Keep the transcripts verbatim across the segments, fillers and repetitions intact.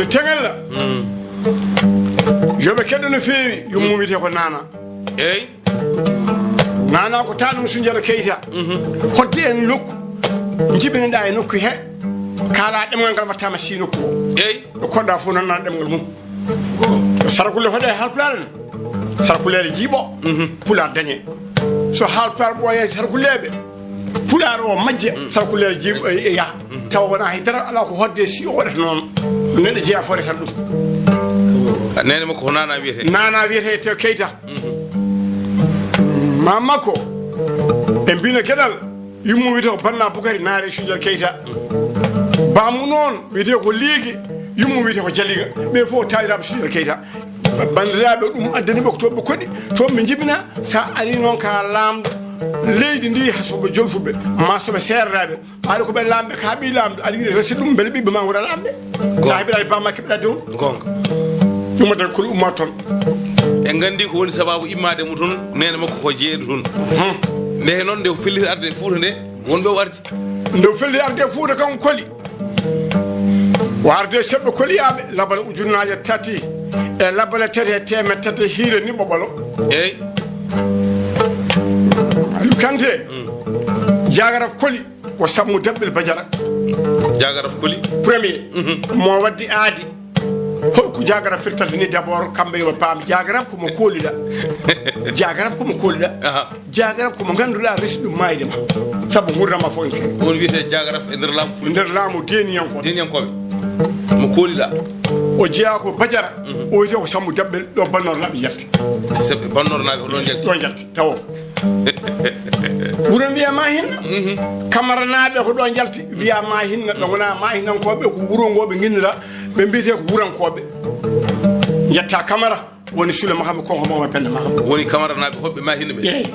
Teŋel la. Yo ɓe keddo no feewi, yummum wiyetee ko Naana. Eey. Naana ko taanum Sunjata Keyta. Hodde en nokku, njibinoɗaa e nokku he, kaalaa ɗemngal ngal wattaama sii nokku o. Eey. Ɗo koɗɗaa fof nananaa ɗemngal mum. Ɗo Sarakulle hoɗe e Haalpulaar en. Sarakulleere jiiɓo, Pulaar dañe. So Haalpulaar ɓooyee Sarakulleeɓe, Pulaar o majje, Sarakulleere jiiɓo e, e yaha. Tawa wonaa hay dara, alaa ko hodde si o waɗata noon. Neɗɗo jeyaa fof resata ɗum. Neene makko ko Naana wiyetee. Naana wiyetee te Keyta. Maam makko, ɓe mbino Geɗal, yummu wiyetee ko Banna Bukari, Naare Sunjata Keyta. Baamu noon wiyetee ko Liige, yummu wiyetee ko Jaliga. Ɓe fof taaniraaɓe Sunjata Keyta. Banndiraaɓe, ɗum addani ɓe ko toon ɓe koɗi, toon ɓe njibina. So a arii noon ka laamɗo leydi ndi, haa so ɓe jolfuɓe, maa so ɓe seereraaɓe, aɗa ko ɓe laamɓe, ka ɓii laamɗo, aɗa yiɗi resi ɗum, mbele ɓiɓɓe ma ngona laamɓe. Goonga. Sa heɓiraani bamma keɓɗa dewol. Goonga. Ɗum addata kuli umma toon. En nganndi ko woni sabaabu immaade mo toon, neene makko ko jeeyɗo toon. Nde he noon, nde o felliti arde Fuuta nde, wonɓe o ardi. Nde o felliti arde Fuuta, kanko Koli. O arde seɓɓe koliyaaɓe, labal ujunnaaje tati e labale tati e teemeɗɗe tati hiire ni ɓoɓolo. Eey. Aliou Kanté, Jagaraf Koli. Ko Sammu Daɓɓel Bajara. Jagaraf Koli. Premier. Mo waddi aadi. Holko Jagaraf firtata ni d'abord, kamɓe yo paam Jagaraf ko mo kooliɗa. Jagaraf ko mo kooliɗa. Aha. Jagaraf ko mo ngannduɗaa resi ɗum maayde ma. Sabu nguurndam ma fof en kadi. On wiyetee Jagaraf e nder laamu Fulɓe. Nder laamu deeniyankooɓe. Deeniyankooɓe. Mo kooliɗa. O jeyaa ko Bajara. O wiyetee ko Sammu Daɓɓel ɗo Bannoor naaɓe njalti. Seɓɓe Bannoor naaɓe ko ɗon njalti. Ɗo njalti, tawo. Wuro mbiya ma hinna. Kamaranaaɓe ko ɗo njalti, mbiya ma hinna, ɓe ngona ma hinnankoɓe, ko wuro ngo ɓe nginnira, ɓe mbiyete ko wurankoɓe. Yetta Kamara, woni Sule Mahamma, Konko Mama Penda Mahamma. Woni Kamaranaaɓe hoɓɓe ma hinna ɓe. Eyi.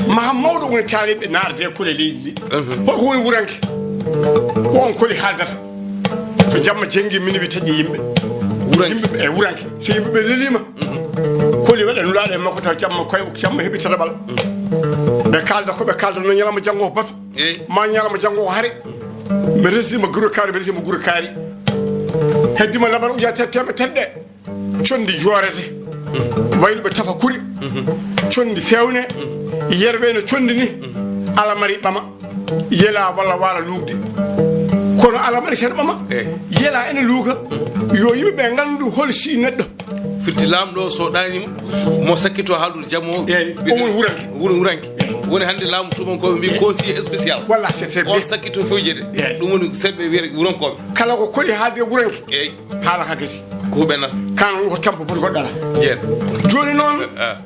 Mahamma mawɗo woni taaliɓe naarde kule leydi ndi. Holko woni wuranke? Ko on Koli haaldata. So jamma jenngi, minuit taƴi yimɓe. Wuranke. Yimɓe ɓe, e wuranke. So yimɓe ɓe leliima, Koli waɗa nulaaɗo e makko taw jamma koye, jamma heɓi tataɓal. Ɓe kaalda ko ɓe kaalda no ñalawma janngo ko batu. Eyi. Ma ñalawma janngo ko hare. Mi resima guro kaari, mi resima guro kaari. Heddima labal uja te-, teemeɗɗe tati ɗe. Conndi joorete. Wayluɓe tafa kuri. Conndi fewne. Yerwe no conndi ni. Alamari ɓama. Yela walla waala luukde. Kono alamari sen ɓama. Eyi. Yela ene luuka. Yo yimɓe ɓe nganndu hol si neɗɗo. Firti laamɗo so ɗaanima, mo sakkito haaldude jam o. Eyi, o woni wuranke. Woni wuranke. Eyi. Woni hannde laamu tubankooɓe mbiyi conseiller spécial. Walla, c'est très bien. On sakkito fewjede. Eyi. Ɗum woni seɓɓe wiyata wurankoɓe. Kala ko Koli haalde wuranke. Eyi. Haala ka gasi. Ko ɓe nan. Kan ko tampo boto goɗɗo ala. Jeer. Jooni noon, ah,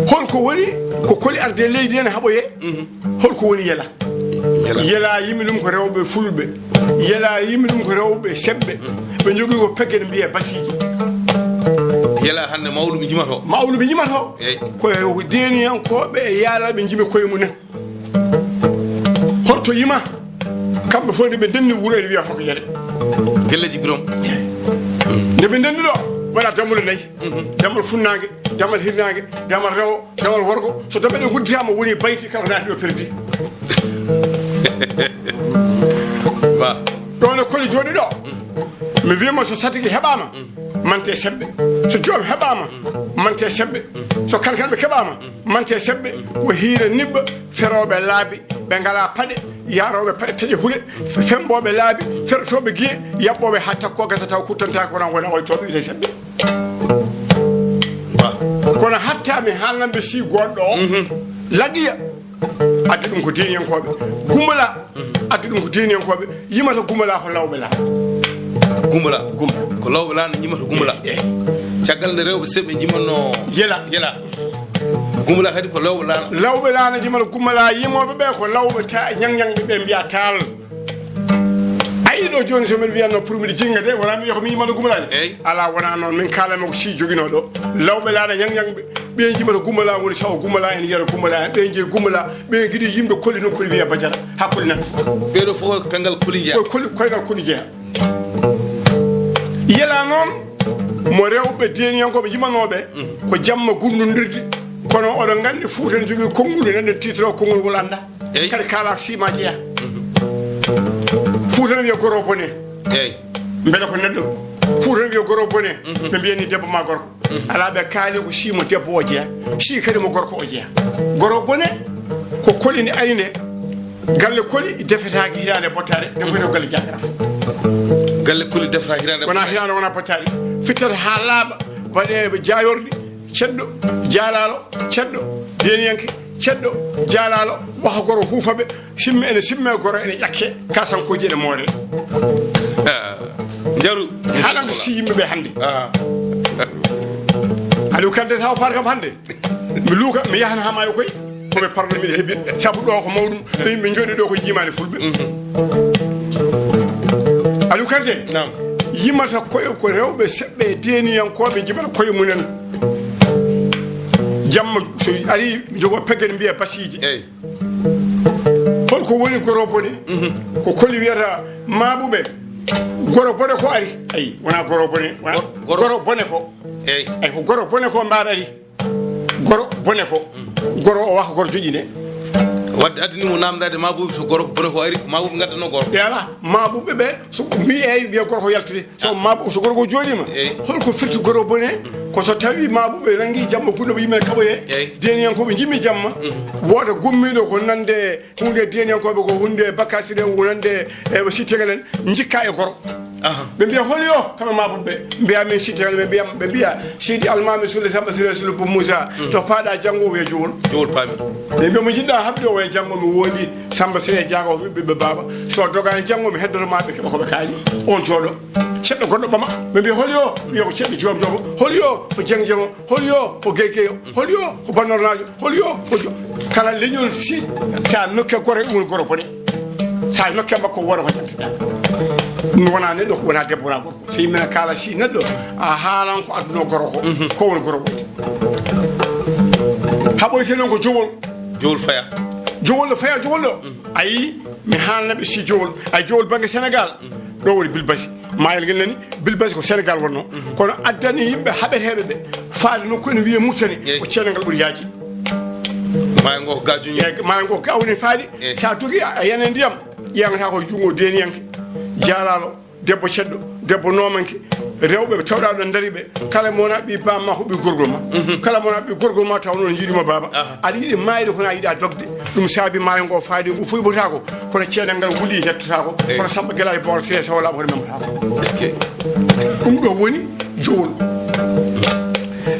holko woni ko Koli arde leydi en haɓoye? Holko woni yela? Yela. Yela yimi ɗum ko rewɓe fulɓe. Yela yimi ɗum ko rewɓe seɓɓe. Ɓe jogii ko pegge ne mbiyee basiiji. Yela hannde mawluɓe njimato. Mawluɓe njimato. Eyi. Ko deeniyankooɓe e yaalaaɓe njimi koye mum en. Holto yima? Kamɓe fof nde ɓe ndenni wuro ene wiya Hokojere. Gelleji Birom. Nde ɓe ndenni ɗo, waɗa dammuɗe nayi. Dammal funnaange, dammal hirnaange, dammal rewo, dammal worgo. So dammuɗe gudditaama, woni bayti kala ko naati o perdi. Ba. Ɗo no Koli jooɗi ɗo. Mi wiima so satigi heɓaama, mante seɓɓe. So joom heɓaama, mante seɓɓe. So kankanɓe keɓaama, mante seɓɓe. Ko hiire niɓɓa, ferooɓe laabi, ɓe ngalaa paɗe, yaarooɓe paɗe taƴe huɗe, femmbooɓe laabi, fertooɓe giye, yaɓɓooɓe haa takko gasa taw kuttantaake wona wona oytooɓe wiyetee seɓɓe. Ba. Kono hatta mi haalnanɓe si goɗɗo o, lagiya. Addi ɗum ko diiniyankooɓe. Gumbala. Addi ɗum ko diiniyankooɓe. Yimata Gumbala ko Lawɓe Laana. Gumbala. Gumbala. Ko Lawɓe Laana yimata Gumbala. Eyi. Caggal nde rewɓe seɓɓe njimatno Yela. Yela. Gumbala kadi ko Lawɓe Laana. Lawɓe Laana yimata Gumbala, yimooɓe ɓe ko Lawɓe ta-, ñaŋ-ñaŋɓe ɓe mbiya Taal. Ayi ɗo jooni so mbiɗa wiyatno pour mbiɗa jinnga de, wona mi wiya ko mi yimata Gumbala ni. Eyi. Alaa, wona noon, min kaalanmi ko si joginoo ɗo. Lawɓe Laana ñaŋ-ñaŋɓe. Ɓe jimata Gumbala woni sawo Gumbala en, yiyata Gumbala en. Ɓe jeyi Gumbala, ɓe ngiɗi yimɓe Koli noon Koli wiya Bajara, haa Koli natti. Ɓeeɗo fof ko penngal Koli jeyaa. Koye Koli, koyngal Koli jeyaa. Yela noon mo rewɓe deeniyankooɓe jimanooɓe, ko jamma gunndondirde. Kono oɗon nganndi Fuuta ne jogii konngol, enen tiitoro konngol ngol annda. Eyi. Kadi kaala sima jeyaa. Fuuta ne wiya goro bone. Eyi. Mbele ko neɗɗo Fuuta wiya goro bone, ɓe mbiyani debbo ma gorko. Alaa, ɓe kaali ko sii mo debbo o jeya, sii kadi mo gorko o jeya. Goro bone ko koli nde ari nde, galle koli defetaaki hitaande bottaare, defete ko galle jaagara fof. Galle koli defetaaki hitaande wona bottaare. Hitaande wona bottaare. Fittata haa laaɓa, waɗe jaayorɗi, ceddo, jaalaalo, ceddo, deeniyanke, ceddo, jaalaalo, waha goro huufa ɓe, simme ene simme, goro ene ƴakke, kasankooji ene moore. Jaru. Haɗanta si yimɓe ɓe hannde. Ah. Aliou Kanté, sa o par kam hannde. Mi luuka, mi yahana haa maayo koy. Ko ɓe parɗo miɗo heɓi. Sabu ɗo ko mawɗum. Ɗo yimɓe jooɗi ɗo ko jimaani fulɓe. Mhm. Aliou Kanté. Naam. Yimata koye ko rewɓe seɓɓe e deeniyankooɓe jibata koye mumen. Jamma so ari jogo peggere mbiya basiiji. Eyi. Holko woni goro bone? Mhm. Ko koli wiyata maaɓuɓe. Goro bone ko ari. Ayi, wona goro bone. Wona goro, goro bone ko. Eyi. Ayi, ko goro bone ko mbaɗa ari. Goro bone ko. Mm. Goro o waka goro joƴine. Wadde addani mo namdade maaɓuɓe so goro bone ko ari, maaɓuɓe ngaddano goro. Yala, maaɓuɓe ɓe, so mbi eyi, wiya goro ko yaltude. So maaɓuɓe, so goro ko jooɗima, eyi. Holko firti goro bone? Mm. Ko so tawi maaɓuɓe nangi jamma gunno ɓe yimɓe kaɓoye. Eyi. Deeniyankooɓe jimmi jamma. Mm. Wooda gummiiɗo ko nande hunde deeniyankooɓe ko hunde bakkasire wonande e sittegal en jikka e goro. Aha. Ɓe mbiya holi o kamɓe maaɓuɓe ɓe mbiya min sittegal ɓe mbiya ɓe mbiya sidi almami sulle samba sire sulle bo moussa to paɗa janngo o wiya jowol. Jowol paami. Ɓe mbiya mo jiɗɗa haɓde o wiya janngo mi wondi samba sire jaago ko ɓiɓɓe ɓe baaba so dogani janngo mi heddoto ma ɓe keɓa ko ɓe kaali on jooɗo. Ceɗɗo goɗɗo ɓama ɓe mbiya holi o wiya ko ceɗɗo joom joom holi o ko jeng jeng o. Holi o ko geygeyo, holi o ko bannornaajo, holi o ko jo-, kala leñol si sa nokke goro e ɗum goro bone. Sa nokke makko wona ko jantiɗa. Ɗum wona neɗɗo ko wona debbo wona gorko. So yimɓe kala si neɗɗo a haalan ko adduno goro ko. Mhm. Ko woni goro bone. Haɓoyte noon ko jowol. Jowol faya. Jowol ɗo faya jowol ɗo. Mhm. Ayi mi haalna ɓe si jowol. Ay jowol bangge Sénégal. Mhm. Ɗo woni Bilbasi. Maayel ngel nani, Bilbasi ko Sénégal wonno. Mhm. Kono addani yimɓe haɓeteeɓe ɓe, faade nokku ene wiyee Murtani, eyi. Ko ceenal ngal ɓuri yaaji. Maayo ngo ko ga juñi. Eyi, maayo ngo ko ga woni faadi. Eyi. Sa togi a, a yana ndiyam, ƴeeŋata ko junngo deeniyanke, jaalaalo, debbo ceddo, debbo noomanke, rewɓe ɓe tawɗa ɗon ndari ɓe, kala mo wona ɓi bamma ko ɓi gorgol ma. Mhm. Kala mo wona ɓi gorgol ma taw noon jiiɗima baaba. Aha. Aɗa yiɗi maayde kono a yiɗa dogde. Ɗum saabi maayo ngo faade ngu fuybotako, kono ceenal ngal wuli hettotako, eyi. Kono Samba Gelajo Bawol Siré Sow laaɓa hoto memotako. Est-ce que? Ɗum ɗo woni jowol.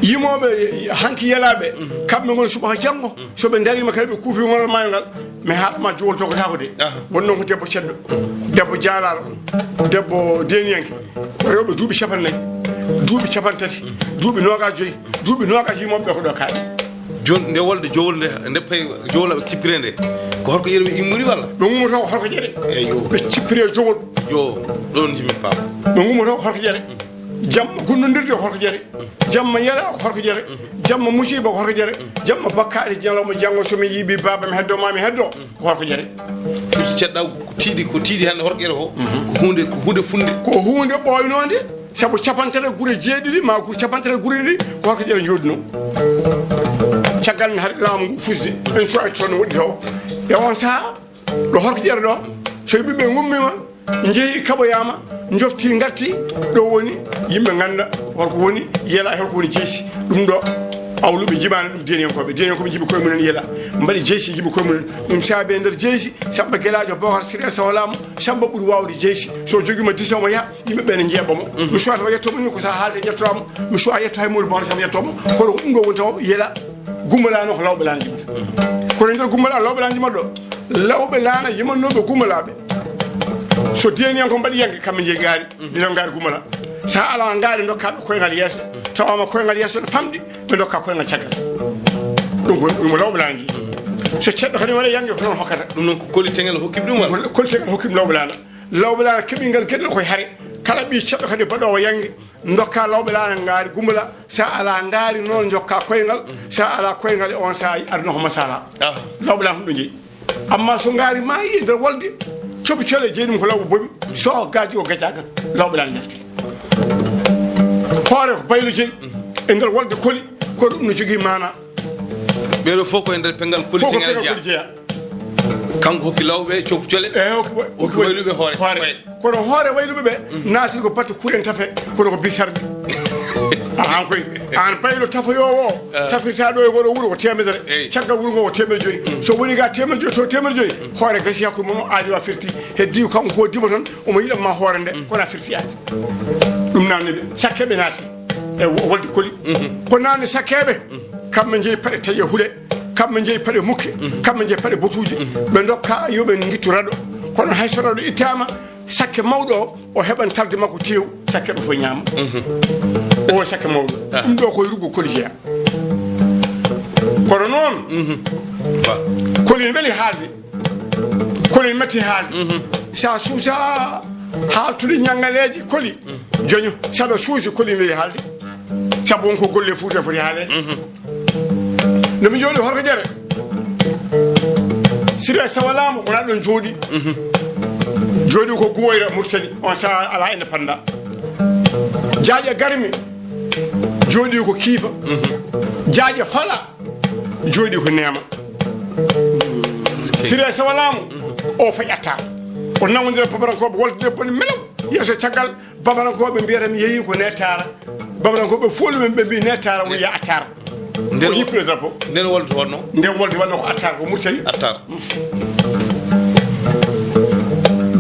Yimooɓe hanki yelaaɓe, mhm. Kamɓe ngoni subaka janngo, mhm. So ɓe darima kadi ɓe kuufi ngonal maayo ngal, mi haalama jowol dogotako de. Aha. Won noon ko debbo ceddo, debbo jaalaalo, debbo deeniyanke, rewɓe duuɓi capannayyi, duuɓi capantati, duuɓi noogas joyi, duuɓi noogas yimooɓe ɓe ko ɗo kaaɗi. Jooni nde wolde jowol nde, nde pay jowol aɓe kippire nde, ko horko ƴere ɓe immori walla? Ɓe ngummoto ko horko ƴere. Eyi, yo. Ɓe cippire jowol. Yo, ɗon jimi paam. Ɓe ngummoto ko horko ƴere. Jamma gunnondirde ko horko ƴere. Jamma yela ko horko ƴere. Jamma musiba ko horko ƴere. Jamma bakkaɗe ñalawma janngo so mi yiiɓi baaba mi heddo ma mi heddo ko horko ƴere. Firti ceɗɗa ko tiiɗi, ko tiiɗi hannde horko ƴere ko. Mhm. Ko huunde, ko huunde funde. Ko huunde ɓooynoonde. Sabu capantati gure jeeɗiɗi ma gure capantati gure ɗiɗi ko horko ƴere jooɗino. Caggal nde haɗi laamu ngu fusde en cuwaki toon no woɗɗi taw e on saha ɗo horko ƴere ɗo so ɓiɓɓe gummima jeeyi kaɓoyama jofti garti ɗo woni yimɓe ganda holko woni yela e holko woni jeesi ɗum ɗo awluɓe jibani ɗum deniyankoɓe deniyankoɓe jibi koye mumen yela mbaɗi jeesi jibi koye mumen ɗum saabe e nder jeesi samba guelajo bokar sire sawlama samba ɓuuri wawde jeesi so jogima disomo yaha yimɓe ɓe ne jeeɓamo mi suwata o yettomo ni ko sa haalde ƴettoɗamo mi suwa yetto hay mori bawɗo kam yettomo kono ko ɗum ɗo woni taw yela gummala noon ko lawɓe lana jimata kono e nder gummala lawɓe lana jimata ɗo lawɓe lana yimannoɓe gummalaɓe so deniyan ko mbaɗi yagge kamɓe jeeyi gaari ndino gaari gummala sa ala gaari dokkaɓe koyngal yeeso tawama koyngal yeeso ne famɗi ɓe dokka koyngal caggal ɗum ko ɗum lawɓe lana jii so ceɗɗo kadi waɗa yagge ko noon hokkata ɗum noon ko kolitegal hokkimi ɗum walla kolitegal hokkimi lawɓe lana lawɓe lana keɓingal gueɗel koye haare kala ɓi ceɗɗo kadi baɗowo yagge dokka lawɓe lana gaari gumbala sa ala gaari noon jokka koyngal sa ala koyngal e on sa aduna ko masala lawɓe lana ɗum ɗo jeeyi amma so gaari ma yi e nder wolde coɓi cole jeeyi ɗum ko lawɓe boɓi so gaji o gajagal lawɓe lana jalti hoore ko baylo jeeyi e nder wolde koli kono ɗum no jogui mana ɓeɗo fof ko e nder pengal kolitegal jeeya Kanko hokki lawɓe coppu cole. Eyi, hokki wa-, hokki hokki wayluɓe hoore. Hoore. Kono hoore wayluɓe ɓe naati ko batte kuren tafe, kono ko bisarɗi. An koy, an baylo tafoyoowo o, tafirta ɗo e ngoɗo wuro ko teemedere. Eyi. Caggal wuro ngo ko teemedere joyi. So woni ga teemedere joyi to teemedere joyi, hoore gasi hakkunde mon o aadi wa firti. Heddi kanko ko dimo tan, omo yiɗan ma hoore nde, kono a firti aadi. Ɗum naamni ɓe, sakkeeɓe naati e wo-, wolde koli. Ko naamni sakkeeɓe, kamɓe njeyi paɗe taƴe hule, kamɓe njeyi paɗe mukke, kamɓe njeyi paɗe botuuje. Ɓe ndokka yo ɓe ngittu raɗo. Kono hay so raɗo ittaama, sakke mawɗo o, o heɓan talde makko tew, sakkeeɓe fof ñaama. O sakke mawɗo. Ɗum ɗo ko e ruggo koli jeyaa. Kono noon, koli ne weli haalde. Koli ne metti haalde. Sa suusa haaltude ñangaleeji koli, joño, saɗa suusi koli ne weli haalde. Sabu won ko golle Fuuta foti haaleede. No mi jooɗi Horko Jere. Sire Sawa Laamu, wona ɗon jooɗi. Jooɗi ko Guwoyra Murtani, on sa ala indépendant. Jaaƴe Garmi, jooɗi ko Kiifa. Jaaƴe Hola, jooɗi ko Neema. Sire Sawa Laamu, o fayi Attar. O nangodira Bamarankooɓe wolde debbo ni melaw. Yeeso caggal, Bamarankooɓe mbiyata mi yeeyi ko Nettaara. Bamarankooɓe fof lumen ɓe mbi Nettaara woni ya Attar. Nden o yippino drapeau. Nden wolde wonno? Nden wolde wonno ko Attar, ko Murtani. Attar.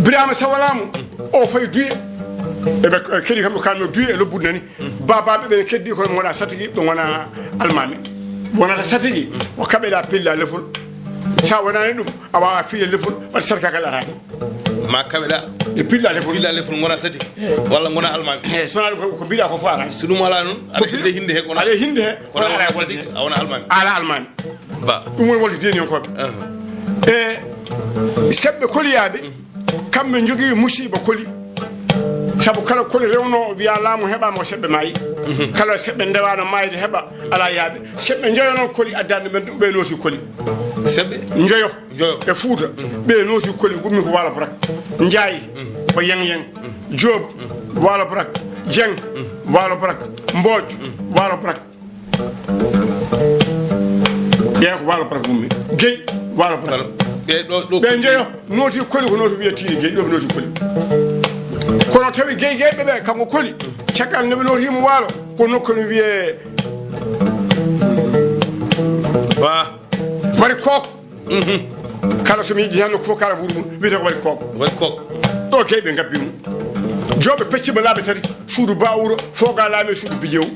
Birama Sawa Laamu, o fayi Duye. Eɓe keɗi kamɓe kalno Duye e Lobbudu nani. Babaɓe ɓen keddi ko ɓe ngona satigi, ɓe ngona almami. Wonata satigi, o kaɓeɗa pilla lefol. Sa wonani ɗum, a wawa fiile lefol, ɓat sarkagal arani. Ma kaɓeɗa. E pilla lefol. Pilla lefol ngona satigi. Walla ngona almami. Eyi, so wona ɗum ko, ko mbiɗa ko fof arani. So ɗum ala noon, aɗa hinde he kono. Aɗa hinde he, kono kono ala ala wolde satigi, he. A wona almami. Ala almami. Ba. Ɗum woni wolde deniyankoɓe. E seɓɓe koliyaɓe, kamɓe jogii musiiba koli. Sabu kala koli rewno, wiya laamu heɓaama ko seɓɓe maayi. Kala seɓɓe ndewano maayde heɓa, ala yaaɓe. Seɓɓe njoyo noon koli addani men ɗum, ɓe nooti koli. Seɓɓe? Njoyo. Njoyo. E Fuuta, ɓe nooti koli, gummi ko Waalo Barak. Njaayi, ko Yang Yang. Joob, Waalo Barak. Jeng, Waalo Barak. Mbooj, Waalo Barak. Ɓe ko Waalo Barak ummi. Gey, Waalo Barak. Ɓe ɗo, ɗo ɓe njeyo, nooti koli ko nooti wiye Tiiri Gey, ɗo ɓe nooti koli. Kono tawi Gey Gey ɓe ɓe, kanko koli, caggal nde ɓe nooti mo Waalo, ko nokku no wiye Ba. Wari Kook. Kala so mi yiɗi heen nokku fof, kala buuru mum, wiyete ko Wari Kook. Wari Kook. Ɗo Gey ɓe ngabbi mum. Jooɓe peccima laaɓe tati, suudu Bawuro, Fooga Laami e suudu Bijeewu.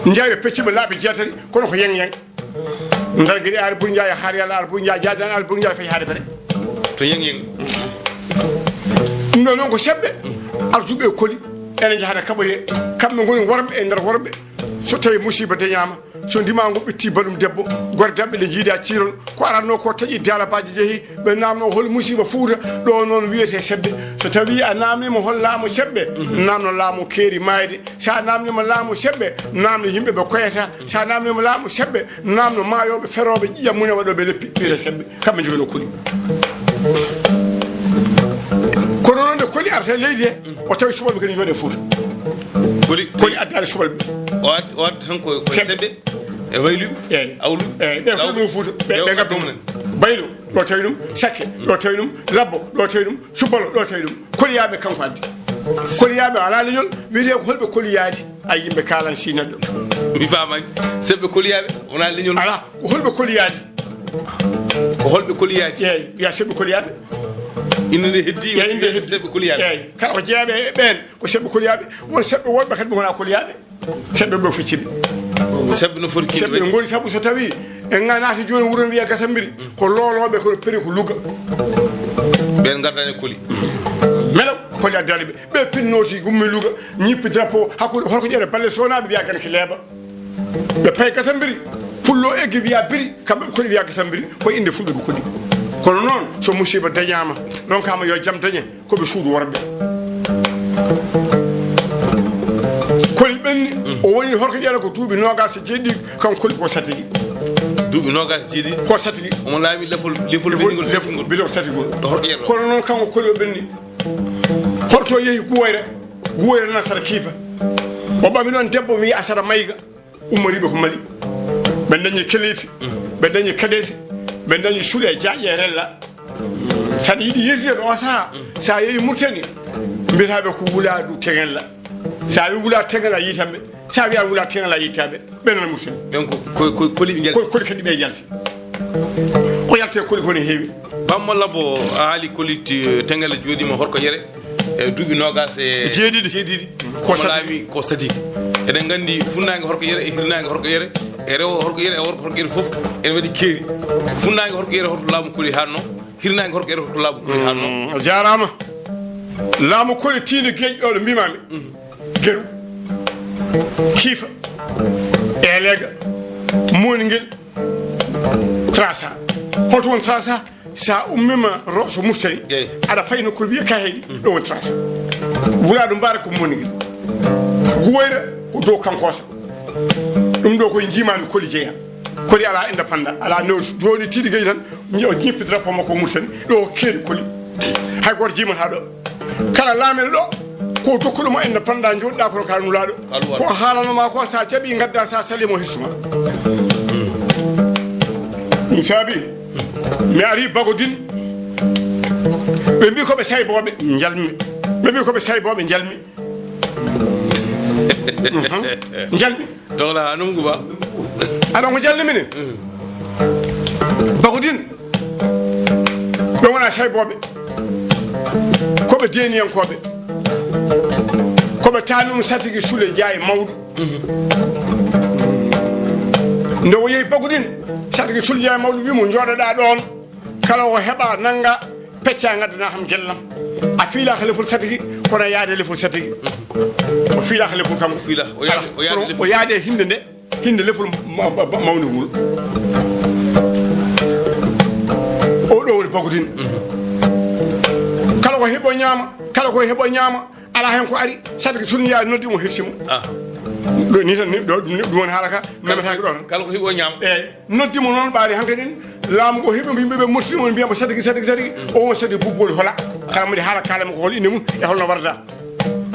Njaay ɓe peccima laaɓe jeetati, kono ko Yang Yang. Ndar Giri Aali Buri Njaay, Har Yalla Aali Buri Njaay, Jaajan Aali Buri Njaay, fayi haade bere. To Yang Yang. Ɗum ɗo noon ko seɓɓe, artuɓe e koli, ene njahata kaɓoye, kamɓe ngoni worɓe e nder worɓe. So tawi musiba dañaama, so ndimaangu ɓitti baɗum debbo, gore daɓɓe ɗe jiida ciirol, ko aranno ko taƴi dalabaji jehi, ɓe namno hol musiba Fuuta, ɗo noon wiyete seɓɓe. So tawi a namnima hol laamu seɓɓe, namno laamu keeri maayde. Sa namnima laamu seɓɓe, namno yimɓe ɓe koyata. Sa namnima laamu seɓɓe, namno maayoɓe, ferooɓe, ƴiƴam mum e waɗoɓe leppi, wiyete seɓɓe. Kamɓe njogino koli. Kono noon nde koli arta e leydi he, o tawi subalɓe kadi jooɗe Fuuta. Koli, koli addaade subalɓe. O ad-, o adda tan ko, ko seɓɓe. Seɓɓe. E wayluɓe, eyi, awluɓe, eyi, ɓe ko ɗum Fuuta, ɓe, ɓe ngabbi ɗum. Baylo, ɗo tawi ɗum, Sakke, ɗo tawi ɗum, Labbo, ɗo tawi ɗum, Subbalo, ɗo tawi ɗum. Koliyaaɓe kanko addi. Koliyaaɓe alaa leñol, wiyetee ko holɓe koliyaadi? Ay, yimɓe kaalan si neɗɗo. Mi faamani. Seɓɓe koliyaaɓe, wonaa leñol. Alaa, ko holɓe koliyaadi? Ko holɓe koliyaadi? Eyi, wiya seɓɓe koliyaaɓe. Innde nde heddi, eyi, innde heddi. Seɓɓe koliyaaɓe. Eyi, kala ko jeeyaɓe e ɓeen, ko seɓɓe koliyaaɓe. Won seɓɓe woɗɓe kadi ɓe ngonaa koliyaaɓe. Seɓɓe ɓe fecciɓe. Seɓɓe no foti kiiɗe. Seɓɓe no ngoni, sabu so tawi en nga naati jooni wuro, wiya Gasambiri, ko loolooɓe, kono peri ko Luga. Ɓeen ngardani koli. Melaw, koli addani ɓe. Ɓe pinnooti, gummi Luga, ñippi drapeau, hakkunde Horko Ƴere, Balle Soonaaɓe, wiya Ganki Leeba. Ɓe payi Gasambiri, pullo eggi wiya Biri, kamɓe ɓe koli wiya Gasambiri, ko innde fulɓe ɓe koli. Kono noon, so musiba dañaama, ɗon kama yo jam dañe. Ko ɓe suudu worɓe. Koli ɓenni, o woni Horko Ƴere ko duuɓi noogas e jeeɗiɗi, kanko koli ko satigi. Duuɓi noogas e jeeɗiɗi? Ko satigi. Omo laami lefol, lefol Lefol, bindingol lefol, satigi ngol. Bindingol satigi ngol. Ɗo Horko Ƴere ɗo. Kono noon kanko koli o ɓenni. Holto yehi Guwoyra? Guwoyra nana sara Kiifa. O ɓami ɗon debbo mi Asara Mayga. Ummoriiɓe ko Mali. Ɓe dañi keleefi, ɓe dañi kadeese, Ɓe dañi suuɗe jaaƴe e rella. Saɗa yiɗi yeesude ɗo saha, sa yehi Murtani, mbiyata ɓe ko wulaadu Teŋella. Sa wi wulaadu Teŋella, yiitan ɓe. Sa wiya wulaadu Teŋella, yiitan ɓe. Ɓe nana Murtani. Ɓen ko, ko, ko koli ɓe jalti. Ko, koli kadi ɓe jalti. Ko yalte koli ko ne heewi. Bammo Labbo, a haali koli ti-, Teŋella jooɗiima Horko Yere. E duuɓi noogaas e jeeɗiɗi. Jeeɗiɗi. Ko Omo sati. Laami ko sati. Eɗen nganndi funnaange Horko Yere e hirnaange Horko Yere e rewo Horko Yere e worgo Horko Yere fof ene waɗi keeri. Funnaange Horko Yere hoto laamu koli hanno, hirnaange Horko Yere hoto laamu koli hanno. Mm, a jaaraama. Laamu koli tiinde geeƴi ɗo ɗo mbimaami. Geru, Kiifa, Eeleega, Mooningel, Trasa. Holto won Trasa? Sa ummima Rosso Murtani, eyi, aɗa fayi nokkuure wiye Kaheli, ɗo woni Trasa. Wulaadu Mbaara ko Mooningel. Guwoyra ko dow Kankosa. Ɗum ɗo koye njiimaandi koli jeya. Koli ala indépendant, ala no joni tiiɗi geƴi tan, ñi-, o ñippi drapeau makko Murtani, ɗo keeri koli. Hay gooto jiimata ɗo. Kala laamiiɗo ɗo, ko dokkuɗo mo indépendant jooɗiɗa kono ka nulaaɗo. Ka luwal. Ko haalanoma ko sa jaɓi ngadda sa salimo hirsuma. Ɗum saabi, mi ari Bagodin, ɓe mbi ko ɓe saybooɓe, njalmi. Ɓe mbi ko ɓe saybooɓe, njalmi. Mhm. Njalmi. Tawla Nungu Ba. Aɗa ko jalni minen? Bagodin. Ɓe wona saybooɓe. Ko ɓe deeniyankooɓe. Ko ɓe tanum satigi sule jaayi mawɗo. Nde o yehi Bagodin, satigi sule jaayi mawɗo wi mo, "Jooɗoɗa ɗoon. Kala o heɓa nannga, pecca ngaddana kam gellam." A fiilaaka lefol satigi, kono a yaade lefol satigi. O fiilaaka lefol kam. O fiila, o yaade, o yaade kono lefol. O yaade hinde nde, hinde lefol ma-, ma-, ma-, mawni ngol. O ɗo woni Bagodin. Kala ko heɓo ñaama, kala ko heɓo ñaama, ala hen ko ari, satigi sunu yaade noddi mo, hirsi mo. Ah. Ɗo ni tan, ni, ɗo, ni, ɗum woni haala ka, memetaake ɗo tan. Kala ko heɓo ñaama. Eeyi. Noddi mo noon, ɓaari hankadi en, laamu ngo heɓi mo, yimɓe ɓe moftini mo, mbiya mo satigi, satigi, satigi. Mm. O woni satigi Bubbooli Hola. Ah. Kala mbiɗa haala, kaala mo ko hol inde mum e holno warata.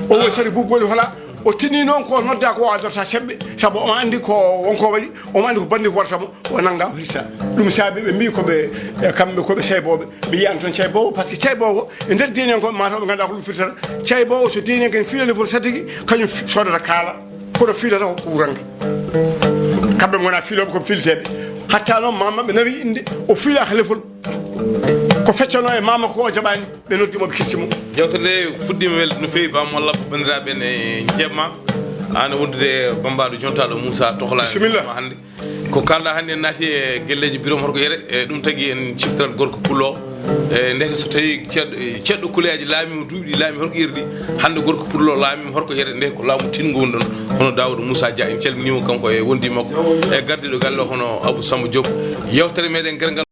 O woni satigi Bubbooli Hola. O tini noon ko nodda ko o adorta sembe, sabu omo anndi ko wonko waɗi, omo anndi ko bandi ko warata mo, o nannga o hirsa. Ɗum saabi ɓe mbi ko ɓe, e kamɓe ko ɓe saybooɓe. Mi yiyan toon cayboowo, par ce que cayboowo e nder deeniyankooɓe mataw ɓe ngannda ko ɗum firtata. Cayboowo so deeniyanke en fiilani fof satigi, kañum fi-, sodata kaala. Kono fiilata ko wuranke. Kamɓe ngona fiilooɓe ko fiilteeɓe. Hatta noon mama ɓe nawi innde, o fiilaaka lefol. Ko feccano e mama ko o jaɓani, ɓe noddi mo, ɓe kirti mo. Yewtere nde fuɗɗiima welde no feewi, Bam Walla, banndiraaɓe ne jeema. An wondude bambaɗo jontaɗo Moussa Tohla. Bisimilla. Hannde. Ko kalɗa hannde en naati e gelleeji Birame Horko Yere, e ɗum tagi en ciftorat gorko pullo. E ndeke so tawi ceɗɗo, ceɗɗo kuleeji laamiima duuɓi ɗi laami Horko Yere ɗi, hannde gorko pullo laamiima Horko Yere, nde ko laamu tingo woni ɗon, hono Daawuda Moussa Dia, en calminiima kanko e wondi makko, e gardiiɗo galle hono Abou Samba Diop. Yewtere meɗen Gerngal